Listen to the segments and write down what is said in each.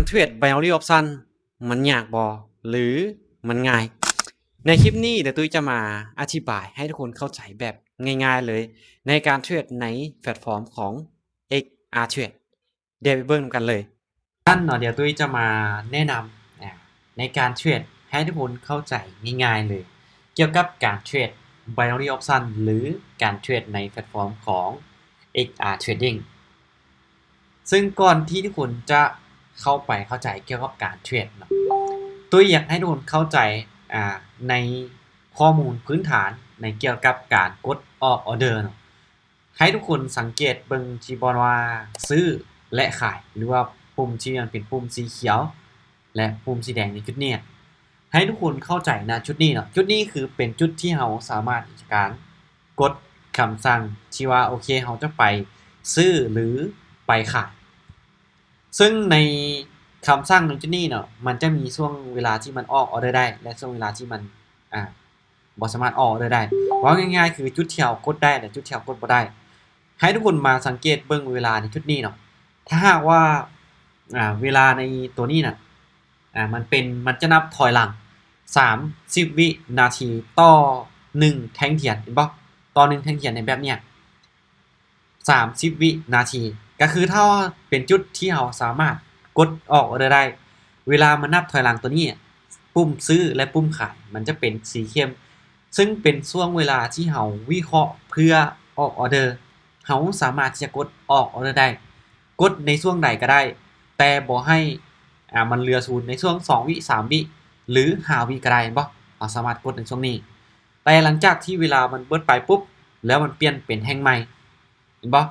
ເທຣດ binary option ມັນຍາກບໍ່ ຫຼື ມັນງ່າຍ? ໃນຄລິບນີ້ ດຽວຕຸ້ຍຈະມາອະທິບາຍໃຫ້ທຸກຄົນເຂົ້າໃຈແບບງ່າຍໆເລີຍ ໃນການເທຣດໃນແພລດຟອມຂອງ ເອັກອາເທຣດ. ດຽວໄປເບິ່ງນຳກັນເລີຍ. ນັ້ນເນາະ ດຽວຕຸ້ຍຈະມາແນະນຳ ອາ ໃນການເທຣດໃຫ້ທຸກຄົນເຂົ້າໃຈງ່າຍໆເລີຍ ກ່ຽວກັບການເທຣດ binary option ຫຼື ການເທຣດໃນແພລດຟອມຂອງ ເອັກອາ Trading. ເຊິ່ງກ່ອນທີ່ທຸກຄົນຈະເຂົ້າໄປເຂົ້າໃຈກ່ຽວກັບການເທຣດເນາະ, ຕຸ້ຍຢາກໃຫ້ທຸກຄົນເຂົ້າໃຈ ອາ ໃນຂໍ້ມູນພື້ນຖານໃນກ່ຽວກັບການກົດອອກອອເດີເນາະ. ໃຫ້ທຸກຄົນສັງເກດເບິ່ງທີ່ບ່ອນວ່າຊື້ ແລະ ຂາຍ ຫຼືວ່າປຸ່ມທີ່ມັນເປັນປຸ່ມສີຂຽວ ແລະ ປຸ່ມສີແດງໃນຈຸດນີ້. ໃຫ້ທຸກຄົນເຂົ້າໃຈນະຈຸດນີ້ເນາະ. ຈຸດນີ້ຄືເປັນຈຸດທີ່ເຮົາສາມາດທີ່ຈະການກົດຄຳສັ່ງທີ່ວ່າ ໂອເຄ ເຮົາຈະໄປຊື້ ຫຼື ໄປຂາຍ. ເຊິ່ງໃນຄຳສັ່ງໃນຈຸດນີ້ເນາະ ມັນຈະມີຊ່ວງເວລາທີ່ມັນອອກອອເດີໄດ້ ແລະ ຊ່ວງເວລາທີ່ມັນ ອາ ບໍ່ສາມາດອອກອອເດີໄດ້. ເວົ້າງ່າຍໆ ຄືຈຸດທີ່ເຮົາກົດໄດ້ ແລະ ຈຸດທີ່ເຮົາກົດບໍ່ໄດ້. ໃຫ້ທຸກຄົນມາສັງເກດເບິ່ງເວລາໃນຈຸດນີ້ເນາະ. ຖ້າຫາກວ່າ ອາ ເວລາໃນຕົວນີ້ນະ ອາ ມັນເປັນ ມັນຈະນັບຖອຍຫຼັງສາມສິບວິນາທີຕໍ່ໜຶ່ງແທ່ງທຽນ ເຫັນບໍ່? ຕໍ່ໜຶ່ງແທ່ງທຽນໃນແບບເນີ້ຍ ສາມສິບວິນາທີ ກໍຄືຖ້າເປັນຈຸດທີ່ເຮົາສາມາດກົດອອກອອເດີໄດ້. ເວລາມັນນັບຖອຍຫຼັງຕົວນີ້ ປຸ່ມຊື້ ແລະ ປຸ່ມຂາຍ ມັນຈະເປັນສີເຂັ້ມ ເຊິ່ງເປັນຊ່ວງເວລາທີ່ເຮົາວິເຄາະເພື່ອອອກອອເດີ. ເຮົາສາມາດທີ່ຈະກົດອອກອອເດີໄດ້ ກົດໃນຊ່ວງໃດກໍໄດ້ ແຕ່ບໍ່ໃຫ້ ອາ ມັນເຫຼືອສູນໃນຊ່ວງສອງວິ ສາມວິ ຫຼື ຫ້າວິກໍໄດ້ ເຫັນບໍ່? ເຮົາສາມາດກົດໃນຊ່ວງນີ້. ແຕ່ຫຼັງຈາກທີ່ເວລາມັນເບິດໄປປຸບ ແລ້ວມັນປ່ຽນເປັນແທ່ງໃໝ່ ເຫັນບໍ່?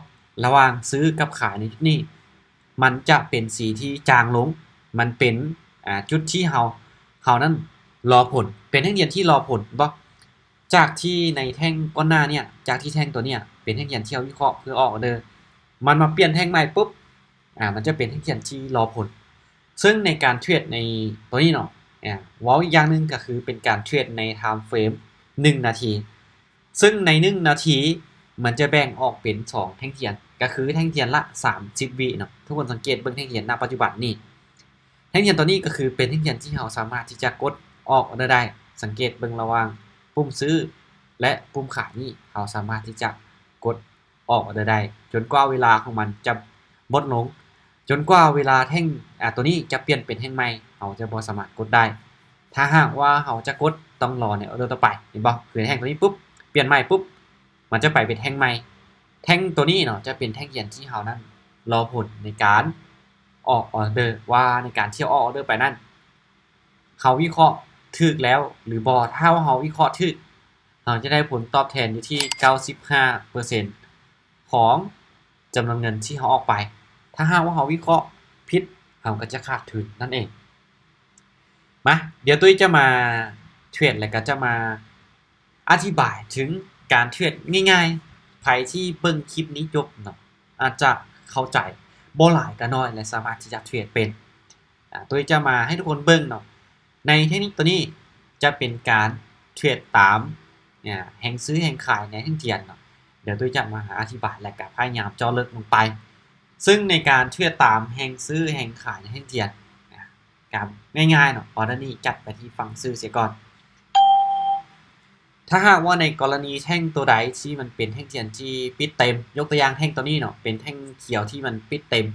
ລະຫວ່າງຊື້ກັບຂາຍໃນຈຸດນີ້ ມັນຈະເປັນສີທີ່ຈາງລົງ. ມັນເປັນ ອາ ຈຸດທີ່ເຮົາ ເຮົານັ້ນລໍຜົນ ເປັນແທ່ງທຽນທີ່ລໍຜົນ ເຫັນບໍ່? ຈາກທີ່ໃນແທ່ງກ່ອນໜ້າເນີ້ຍ ຈາກທີ່ແທ່ງຕົວເນີ້ຍເປັນແທ່ງທຽນທີ່ເຮົາວິເຄາະເພື່ອອອກອອເດີ ມັນມາປ່ຽນແທ່ງໃໝ່ປຸບ ອາ ມັນຈະເປັນແທ່ງທຽນທີ່ລໍຜົນ. ເຊິ່ງໃນການເທຣດໃນຕົວນີ້ເນາະ ອາ ເວົ້າອີກຢ່າງໜຶ່ງກໍຄືເປັນການເທຣດໃນ time frame ໜຶ່ງນາທີ ເຊິ່ງໃນໜຶ່ງນາທີ ມັນຈະແບ່ງອອກເປັນສອງແທ່ງທຽນ ກໍຄືແທ່ງທຽນລະສາມສິບວິເນາະ. ທຸກຄົນສັງເກດເບິ່ງແທ່ງທຽນນະປັດຈຸບັນນີ້ ແທ່ງທຽນຕົວນີ້ກໍຄືເປັນແທ່ງທຽນທີ່ເຮົາສາມາດທີ່ຈະກົດອອກອອເດີໄດ້. ສັງເກດເບິ່ງລະຫວ່າງປຸ່ມຊື້ ແລະ ປຸ່ມຂາຍນີ້ ເຮົາສາມາດທີ່ຈະກົດ ອອກອອເດີໄດ້ ຈົນກວ່າເວລາຂອງມັນຈະໝົດລົງ, ຈົນກວ່າເວລາແທ່ງ ອາ ຕົວນີ້ຈະປ່ຽນເປັນແທ່ງໃໝ່ ເຮົາຈະບໍ່ສາມາດກົດໄດ້. ຖ້າຫາກວ່າເຮົາຈະກົດ ຕ້ອງລໍໃນອອເດີຕໍ່ໄປ ເຫັນບໍ່? ຄືແທ່ງຕົວນີ້ປຸບ ປ່ຽນໃໝ່ປຸບ ມັນຈະໄປເປັນແທ່ງໃໝ່. ແທ່ງຕົວນີ້ເນາະ ຈະເປັນແທ່ງທຽນທີ່ເຮົານັ້ນລໍຜົນໃນການອອກອອເດີ ວ່າໃນການທີ່ເຮົາອອກອອເດີໄປນັ້ນ ເຮົາວິເຄາະຖືກແລ້ວຫຼືບໍ່. ຖ້າວ່າເຮົາວິເຄາະຖືກ ເຮົາຈະໄດ້ຜົນຕອບແທນຢູ່ທີ່ເກົ້າສິບຫ້າເປີເຊັນຂອງຈຳນວນເງິນທີ່ເຮົາອອກໄປ. ຖ້າຫາກວ່າເຮົາວິເຄາະຜິດ ເຮົາກໍຈະຂາດທຶນນັ້ນເອງ. ມາ ດຽວຕຸ້ຍຈະມາເທຣດ ແລະ ກໍຈະມາອະທິບາຍເຖິງການເທຣດງ່າຍໆ. ໃຜທີ່ເບິ່ງຄລິບນີ້ຈົບເນາະ ອາດຈະເຂົ້າໃຈ ບໍ່ຫຼາຍກໍໜ້ອຍ ແລະ ສາມາດທີ່ຈະເທຣດເປັນ. ອາ ຕຸ້ຍຈະມາໃຫ້ທຸກຄົນເບິ່ງເນາະ ໃນເທັກນິກຕົວນີ້ຈະເປັນການເທຣດຕາມ ອາ ແຮງຊື້ແຮງຂາຍໃນແທ່ງທຽນເນາະ. ດຽວຕຸ້ຍຈະມາອະທິບາຍ ແລະ ກະພະຍາຍາມເຈາະເລິກລົງໄປ. ເຊິ່ງໃນການເທຣດຕາມແຮງຊື້ແຮງຂາຍໃນແທ່ງທຽນ ອາ ກະງ່າຍໆເນາະ, ອອເດີນີ້ຈັດໄປທີ່ຝັ່ງຊື້ເສຍກ່ອນ. ຖ້າຫາກວ່າໃນກໍລະນີແທ່ງຕົວໃດທີ່ມັນເປັນແທ່ງທຽນທີ່ປິດເຕັມ, ຍົກຕົວຢ່າງແທ່ງຕົວນີ້ເນາະ, ເປັນແທ່ງຂຽວທີ່ມັນປິດເຕັມ,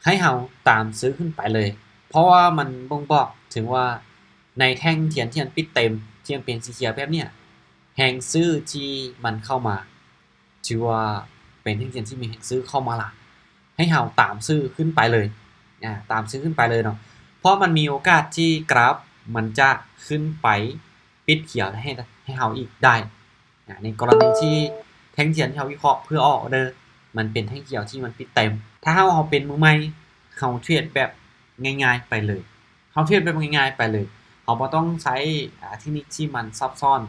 ໃຫ້ເຮົາຕາມຊື້ຂຶ້ນໄປເລີຍ ເພາະວ່າມັນບົ່ງບອກເຖິງວ່າໃນແທ່ງທຽນທີ່ມັນປິດເຕັມ ທີ່ມັນເປັນສີຂຽວແບບເນີ້ຍ ແຮງຊື້ທີ່ມັນເຂົ້າມາ ຖືວ່າເປັນແທ່ງທຽນທີ່ມີແຮງຊື້ເຂົ້າມາຫຼາຍ ໃຫ້ເຮົາຕາມຊື້ຂຶ້ນໄປເລີຍ ອາ ຕາມຊື້ຂຶ້ນໄປເລີຍເນາະ ເພາະມັນມີໂອກາດທີ່ກຣາຟມັນຈະຂຶ້ນໄປປິດຂຽວໃຫ້ ໃຫ້ເຮົາອີກໄດ້. ອາ ໃນກໍລະນີທີ່ແທ່ງທຽນທີ່ເຮົາວິເຄາະເພື່ອອອກອອເດີ ມັນເປັນແທ່ງຂຽວທີ່ມັນປິດເຕັມ. ຖ້າເຮົາ ເຮົາເປັນມືໃໝ່ ເຮົາເທຣດແບບງ່າຍໆໄປເລີຍ ເຮົາເທຣດແບບງ່າຍໆໄປເລີຍ ເຮົາບໍ່ຕ້ອງໃຊ້ ອາ ເທັກນິກທີ່ມັນຊັບຊ້ອນ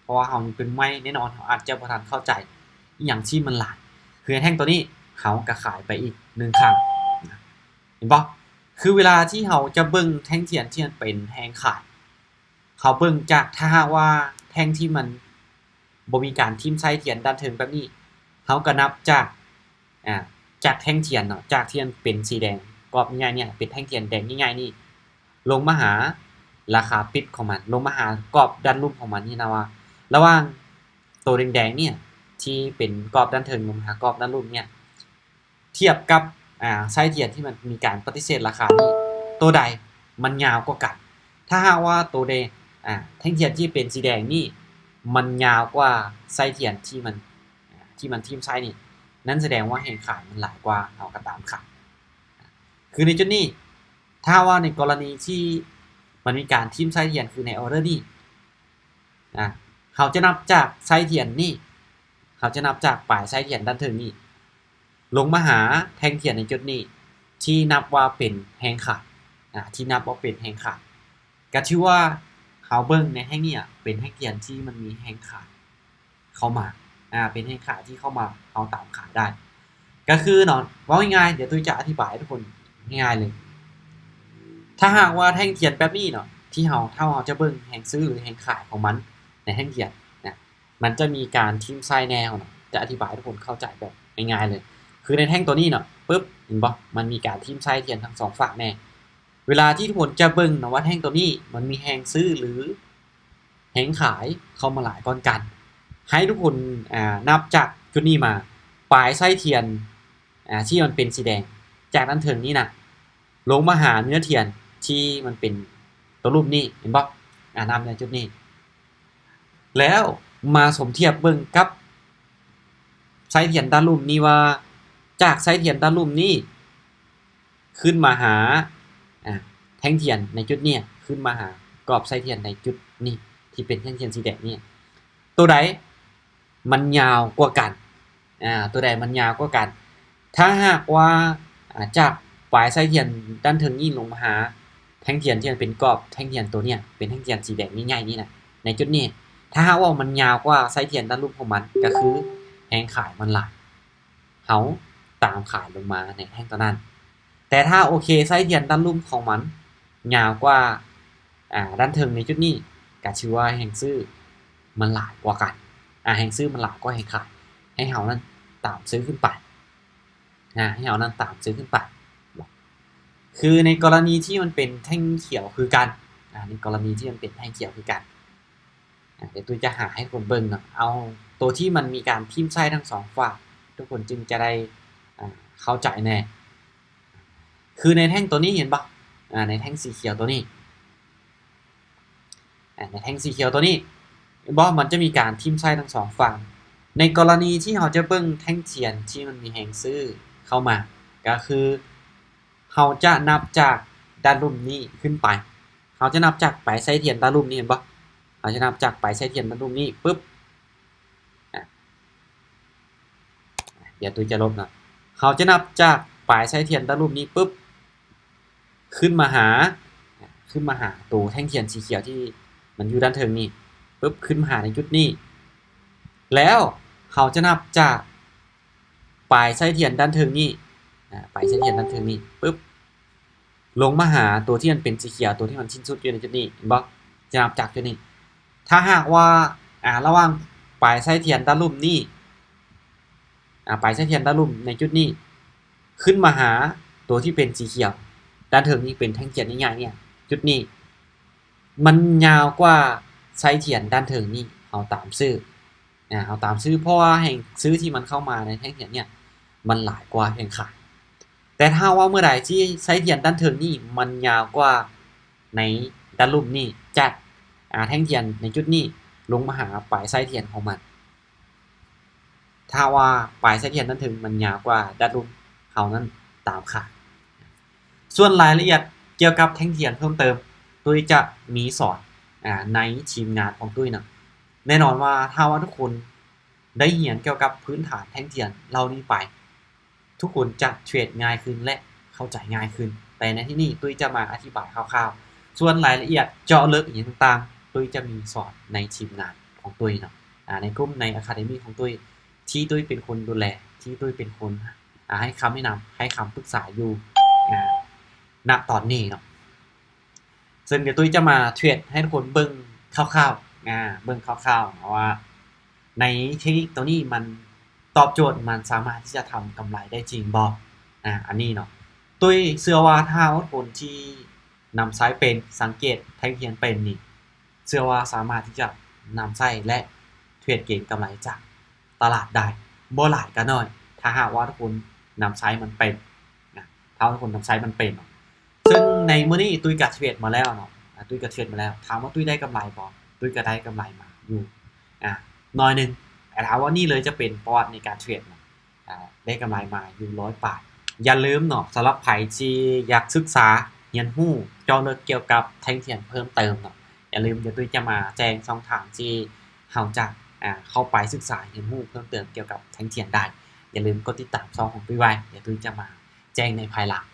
ເພາະວ່າເຮົາຍັງເປັນໃໝ່ ແນ່ນອນເຮົາອາດຈະບໍ່ທັນເຂົ້າໃຈອີ່ຫຍັງທີ່ມັນຫຼາຍ. ຄືແທ່ງຕົວນີ້ ເຮົາກໍຂາຍໄປອີກໜຶ່ງຄັ້ງ ເຫັນບໍ່? ຄືເວລາທີ່ເຮົາຈະເບິ່ງແທ່ງທຽນທີ່ມັນເປັນແຮງຂາຍ ເຮົາເບິ່ງຈາກ ຖ້າຫາກວ່າແທ່ງທີ່ມັນບໍ່ມີການຖິ້ມໄສ້ທຽນດ້ານເທິງແບບນີ້ ເຮົາກໍນັບຈາກ ອາ ຈາກແທ່ງທຽນເນາະ ຈາກທີ່ມັນເປັນສີແດງ ກອບໃຫຍ່ໆນີ້ ເປັນແທ່ງທຽນແດງໃຫຍ່ໆນີ້ ລົງມາຫາລາຄາປິດຂອງມັນ ລົງມາຫາກອບດ້ານລຸ່ມຂອງມັນນີ້ນະ ວ່າລະຫວ່າງໂຕແດງໆນີ້ ທີ່ເປັນກອບດ້ານເທິງ ລົງມາຫາກອບດ້ານລຸ່ມນີ້ ທຽບກັບ ອາ ໄສ້ທຽນທີ່ມັນມີການປະຕິເສດລາຄານີ້ ໂຕໃດມັນຍາວກວ່າກັນ? ຖ້າຫາກວ່າໂຕແດງ ອາ ແທ່ງທຽນທີ່ເປັນສີແດງນີ້ ມັນຍາວກວ່າໄສ້ທຽນທີ່ມັນ ອາ ທີ່ມັນຖິ້ມໃສ່ນີ້ ນັ້ນສະແດງວ່າແຮງຂາຍມັນຫຼາຍກວ່າ ເຮົາກໍຕາມຂາຍ. ຄືໃນຈຸດນີ້ ຖ້າວ່າໃນກໍລະນີທີ່ມັນມີການຖິ້ມໄສ້ທຽນ ຄືໃນອໍເດີນີ້ ອາ ເຮົາຈະນັບຈາກໄສ້ທຽນນີ້ ເຮົາຈະນັບຈາກປາຍໄສ້ທຽນດ້ານເທິງນີ້ ລົງມາຫາແທ່ງທຽນໃນຈຸດນີ້ ທີ່ນັບວ່າເປັນແຮງຂາຍ ອາ ທີ່ນັບວ່າເປັນແຮງຂາຍ ກະຖືວ່າເຮົາເບິ່ງໃນແທ່ງນີ້ ອາ ເປັນແທ່ງທຽນທີ່ມັນມີແຮງຂາຍເຂົ້າມາ ອາ ເປັນແຮງຂາຍທີ່ເຂົ້າມາ ເຮົາຕາມຂາຍໄດ້. ກະຄືເນາະ ເວົ້າງ່າຍໆ ດຽວຕຸ້ຍຈະອະທິບາຍໃຫ້ທຸກຄົນງ່າຍໆເລີຍ. ຖ້າຫາກວ່າແທ່ງທຽນແບບນີ້ເນາະ ທີ່ເຮົາ ຖ້າເຮົາຈະເບິ່ງແຮງຊື້ ຫຼື ແຮງຂາຍຂອງມັນໃນແທ່ງທຽນນະ ມັນຈະມີການຖິ້ມໄສ້ແນວເນາະ ຈະອະທິບາຍໃຫ້ທຸກຄົນເຂົ້າໃຈແບບງ່າຍໆເລີຍ. ຄືໃນແທ່ງໂຕນີ້ເນາະ ປຶບ ເຫັນບໍ່? ມັນມີການຖິ້ມໄສ້ທຽນທັງສອງຟາກແນ່. ເວລາທີ່ທຸກຄົນຈະເບິ່ງເນາະວ່າແທ່ງໂຕນີ້ມັນມີແຮງຊື້ ຫຼື ແຮງຂາຍເຂົ້າມາຫຼາຍກ່ອນກັນ ໃຫ້ທຸກຄົນ ອາ ນັບຈາກຈຸດນີ້ມາ ປາຍໄສ້ທຽນ ອາ ທີ່ມັນເປັນສີແດງ ຈາກດ້ານເທິງນີ້ນະ ລົງມາຫາເນື້ອທຽນທີ່ມັນເປັນໂຕລຸ່ມນີ້ ເຫັນບໍ່? ອາ ນັບໃນຈຸດນີ້ ແລ້ວມາສົມທຽບເບິ່ງກັບໄສ້ທຽນດ້ານລຸ່ມນີ້ວ່າ ຈາກໄສ້ທຽນດ້ານລຸ່ມນີ້ ຂຶ້ນມາຫາ ອາ ແທ່ງທຽນໃນຈຸດນີ້ ຂຶ້ນມາຫາກອບໄສ້ທຽນໃນຈຸດນີ້ ທີ່ເປັນແທ່ງທຽນສີແດງນີ້ ໂຕໃດມັນຍາວກວ່າກັນ? ອາ ໂຕໃດມັນຍາວກວ່າກັນ? ຖ້າຫາກວ່າ ອາ ຈາກປາຍໄສ້ທຽນດ້ານເທິງນີ້ລົງມາຫາແທ່ງທຽນທີ່ມັນເປັນກອບແທ່ງທຽນໂຕເນີ້ຍ ເປັນແທ່ງທຽນສີແດງໃຫຍ່ໆນີ້ນະ ໃນຈຸດນີ້ ຖ້າຫາກວ່າມັນຍາວກວ່າໄສ້ທຽນດ້ານລຸ່ມຂອງມັນ ກໍຄືແຮງຂາຍມັນຫຼາຍ ເຮົາຕາມຂາຍລົງມາໃນແທ່ງໂຕນັ້ນ. ແຕ່ຖ້າ ໂອເຄ ໄສ້ທຽນດ້ານລຸ່ມຂອງມັນຍາວກວ່າ ອາ ດ້ານເທິງໃນຈຸດນີ້ ກະຖືວ່າແຮງຊື້ມັນຫຼາຍກວ່າກັນ ອາ ແຮງຊື້ມັນຫຼາຍກວ່າແຮງຂາຍ ໃຫ້ເຮົານັ້ນຕາມຊື້ຂຶ້ນໄປ ອາ ໃຫ້ເຮົານັ້ນຕາມຊື້ຂຶ້ນໄປ. ຄືໃນກໍລະນີທີ່ມັນເປັນແທ່ງຂຽວຄືກັນ ອາ ໃນກໍລະນີທີ່ມັນເປັນແທ່ງຂຽວຄືກັນ ອາ ດຽວຕຸ້ຍຈະຫາໃຫ້ທຸກຄົນເບິ່ງເນາະ ເອົາໂຕທີ່ມັນມີການຖິ້ມໃສ່ທັງສອງຟາກ ທຸກຄົນຈຶ່ງຈະໄດ້ ອາ ເຂົ້າໃຈແນ່. ຄືໃນແທ່ງໂຕນີ້ ເຫັນບໍ່? ອາ ໃນແທ່ງສີຂຽວໂຕນີ້ ອາ ໃນແທ່ງສີຂຽວໂຕນີ້ ເຫັນບໍ່? ມັນຈະມີການຖິ້ມໃສ່ທັງສອງຟາກ. ໃນກໍລະນີທີ່ເຮົາຈະເບິ່ງແທ່ງທຽນທີ່ມັນມີແຮງຊື້ເຂົ້າມາ ກໍຄືເຮົາຈະນັບຈາກດ້ານລຸ່ມນີ້ຂຶ້ນໄປ ເຮົາຈະນັບຈາກປາຍໄສ້ທຽນດ້ານລຸ່ມນີ້ ເຫັນບໍ່? ເຮົາຈະນັບຈາກປາຍໄສ້ທຽນດ້ານລຸ່ມນີ້ປຶບ ອາ ດຽວຕຸ້ຍຈະລົບເນາະ ເຮົາຈະນັບຈາກປາຍໄສ້ທຽນດ້ານລຸ່ມນີ້ປຶບ ຂຶ້ນມາຫາ ຂຶ້ນມາຫາໂຕແທ່ງທຽນສີຂຽວທີ່ມັນຢູ່ດ້ານເທິງນີ້ປຶບ ຂຶ້ນມາຫາໃນຈຸດນີ້ ແລ້ວເຮົາຈະນັບຈາກປາຍໄສ້ທຽນດ້ານເທິງນີ້ ອາ ປາຍໄສ້ທຽນດ້ານເທິງນີ້ປຶບ ລົງມາຫາໂຕທີ່ມັນເປັນສີຂຽວ ໂຕທີ່ມັນສິ້ນສຸດຢູ່ໃນຈຸດນີ້ ເຫັນບໍ່? ຈະນັບຈາກຈຸດນີ້ ຖ້າຫາກວ່າ ອາ ລະຫວ່າງປາຍໄສ້ທຽນດ້ານລຸ່ມນີ້ ອາ ປາຍໄສ້ທຽນດ້ານລຸ່ມໃນຈຸດນີ້ ຂຶ້ນມາຫາໂຕທີ່ເປັນສີຂຽວ ດ້ານເທິງນີ້ເປັນແທ່ງທຽນໃຫຍ່ໆນີ້ ຈຸດນີ້ ມັນຍາວກວ່າໄສ້ທຽນດ້ານເທິງນີ້ ເຮົາຕາມຊື້ ອາ ເຮົາຕາມຊື້ ເພາະວ່າແຮງຊື້ທີ່ມັນເຂົ້າມາໃນແທ່ງທຽນເນີ້ຍ ມັນຫຼາຍກວ່າແຮງຂາຍ. ແຕ່ຖ້າວ່າເມື່ອໃດທີ່ໄສ້ທຽນດ້ານເທິງນີ້ມັນຍາວກວ່າໃນດ້ານລຸ່ມນີ້ ຈາກ ອາ ແທ່ງທຽນໃນຈຸດນີ້ລົງມາຫາປາຍໄສ້ທຽນຂອງມັນ ຖ້າວ່າປາຍໄສ້ທຽນດ້ານເທິງມັນຍາວກວ່າດ້ານລຸ່ມ ເຮົານັ້ນຕາມຂາຍ. ສ່ວນລາຍລະອຽດກ່ຽວກັບແທ່ງທຽນເພີ່ມເຕີມ ຕຸ້ຍຈະມີສອນ ອາ ໃນທີມງານຂອງຕຸ້ຍນະ. ແນ່ນອນວ່າຖ້າວ່າທຸກຄົນໄດ້ຮຽນກ່ຽວກັບພື້ນຖານແທ່ງທຽນເຫຼົ່ານີ້ໄປ ທຸກຄົນຈະເທຣດງ່າຍຂຶ້ນ ແລະ ເຂົ້າໃຈງ່າຍຂຶ້ນ. ແຕ່ໃນທີ່ນີ້ຕຸ້ຍຈະມາອະທິບາຍຄ່າວໆ ສ່ວນລາຍລະອຽດເຈາະເລິກອີ່ຫຍັງຕ່າງໆ ຕຸ້ຍຈະມີສອນໃນທີມງານຂອງຕຸ້ຍເນາະ ອາ ໃນກຸ່ມ ໃນ Academy ຂອງຕຸ້ຍ ທີ່ຕຸ້ຍເປັນຄົນດູແລ ທີ່ຕຸ້ຍເປັນຄົນ ອາ ໃຫ້ຄຳແນະນຳ ໃຫ້ຄຳປຶກສາຢູ່ ອາ ນະຕອນນີ້ເນາະ. ເຊິ່ງດຽວຕຸ້ຍຈະມາເທຣດໃຫ້ທຸກຄົນເບິ່ງຄ່າວໆ ອາ ເບິ່ງຄ່າວໆເນາະວ່າ ໃນເທັກນິກໂຕນີ້ມັນຕອບໂຈດ ມັນສາມາດທີ່ຈະທຳກຳໄລໄດ້ຈິງບໍ່? ອາ ອັນນີ້ເນາະ ຕຸ້ຍເຊື່ອວ່າຖ້າຫາກວ່າຄົນທີ່ນຳໃຊ້ເປັນ, ສັງເກດແທ່ງທຽນເປັນນີ້, ເຊື່ອວ່າສາມາດທີ່ຈະນຳໃຊ້ ແລະ ເທຣດເກັງກຳໄລຈາກຕະຫຼາດໄດ້ ບໍ່ຫຼາຍກໍໜ້ອຍ ຖ້າຫາກວ່າທຸກຄົນນຳໃຊ້ມັນເປັນນະ, ຖ້າຫາກວ່າທຸກຄົນນຳໃຊ້ມັນເປັນເນາະ. ເຊິ່ງໃນມື້ນີ້ຕຸ້ຍກໍເທຣດມາແລ້ວເນາະ, ອາ ຕຸ້ຍກໍເທຣດມາແລ້ວ. ຖາມວ່າຕຸ້ຍໄດ້ກຳໄລບໍ່? ຕຸ້ຍກໍໄດ້ກຳໄລມາຢູ່ ອາ ໜ້ອຍໜຶ່ງ. ອາ ຖາມວ່ານີ້ເລີຍຈະເປັນປະຫວັດໃນການເທຣດເນາະ, ອາ ໄດ້ກຳໄລມາຢູ່ຮ້ອຍປາຍ. ຢ່າລືມເນາະ, ສຳລັບໃຜທີ່ຢາກສຶກສາຮຽນຮູ້ເຈາະເລິກກ່ຽວກັບແທ່ງທຽນເພີ່ມເຕີມເນາະ, ຢ່າລືມ ດຽວຕຸ້ຍຈະມາແຈ້ງຊ່ອງທາງທີ່ເຮົາຈະ ອາ ເຂົ້າໄປສຶກສາຮຽນຮູ້ເພີ່ມເຕີມກ່ຽວກັບແທ່ງທຽນໄດ້. ຢ່າລືມກົດຕິດຕາມຊ່ອງຂອງຕຸ້ຍໄວ້, ດຽວຕຸ້ຍຈະມາແຈ້ງໃນພາຍຫຼັງ.